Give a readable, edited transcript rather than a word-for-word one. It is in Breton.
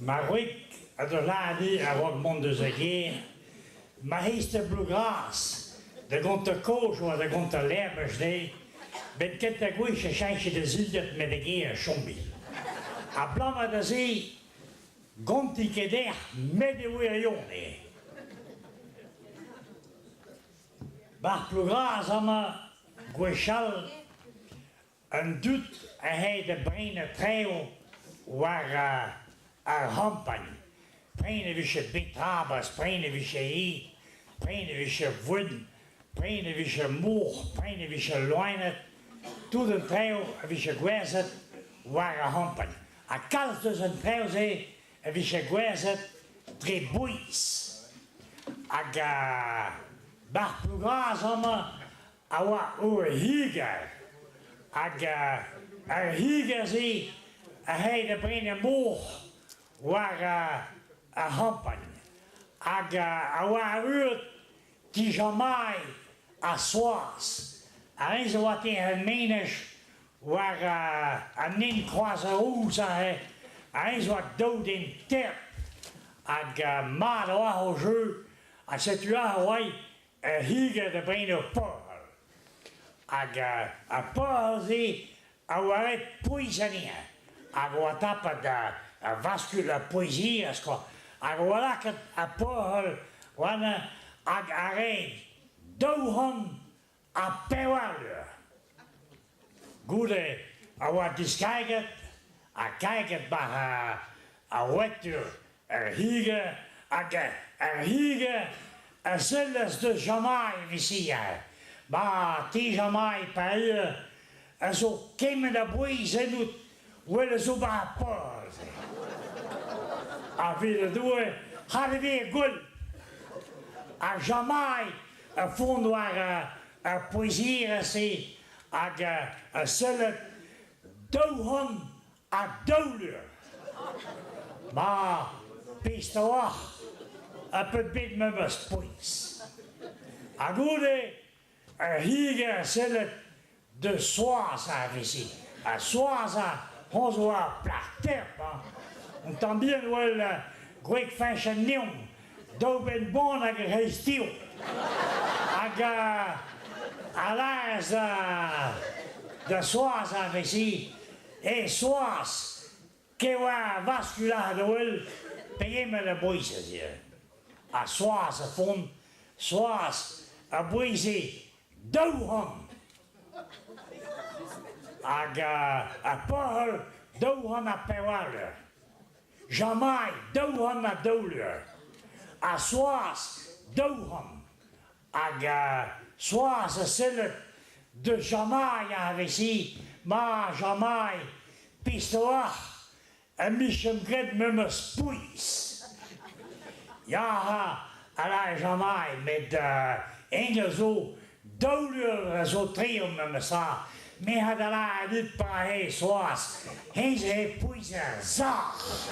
Ma wreg a deus lâret din a-raok mont eus a gêr ma c'hiz da Blougras da gontañ kaoz oa da gontañ lec'h dezhe 'benn kentañ gwech e cheñche da zilhad met da gêr e chome. Abalamour da se 'gonti ket dec'h met e wirionez. 'Bar Plougras amañ gwechall An dud a ae da brenañ traoù war ar c'hampagn. Pren e vije betrabas, pren e vije ed, pren e vije voenn, pren e vije moc'h, pren e vije loened. Tout an traoù a vije gwerzhet war ar c'hampagn. Ha kalz deus an traoù-se a vije gwerzhet dre bouez. Hag 'bar Plougras amañ a oa ur higer hag ar higer-se a ae da brenañ moc'h war ar c'hampagn hag a oa arruet ti Jañ-Mai ha Soaz. Ar re-se a oa tec'het menaj war an hent Kroaz ar Rouz aze. Ar re-se a oa daou den terp hag mat a oa o jeu ha setu aze oa Ur higer da brenañ ur porc'hell. Hag ar porc'hell-se a oa ret pouez anezhañ. Hag a oa tapet ar vaskul ar pouezerez kwa. Hag a oa lakaet ar porc'hell warnañ hag a rae 204 lur. Goude a oa diskarget ha karget war ar wetur ar higer hag ar higer a sellas deus Jamai evit Ma ti Jamai pa eo a zo kement a bouez ennout well a zo 'ba ar porzh. Ha evit Doue c'hall e vez gwell. Ha Jamai a font war ar pouezerez-se hag a sellet 202 lur. Ma, pezh a-walc'h ha peut bet memes pouez. Ha goude, ur higer a sellet deus Soaz a veze. Ha Soaz honnezh oa ur plac'h terp hañ. Un tamm bihan 'wel gwreg Feñch an Neon, daou benn bon hag ur c'hreisteiz. Hag a lâras da Soaz a veze, E Soaz, ke oa vaskul aze da wel pegement a bouez aze. Ha Soaz a font, Soaz a boueze 200. Hag ar porc'hell 204 lur. Jamai 202 lur. Ha Soaz 200. Hag Soaz a sellet deus Jamai a-wezhi, ma Jamai, pist a-walc'h em mijemp graet memes pouez. Ya, a lâre Jamai, met eñ a zo daou lur a zo tre memes tra. Me a da lâret dit pa eo Soaz, hennezh eo pouez ar sac'h.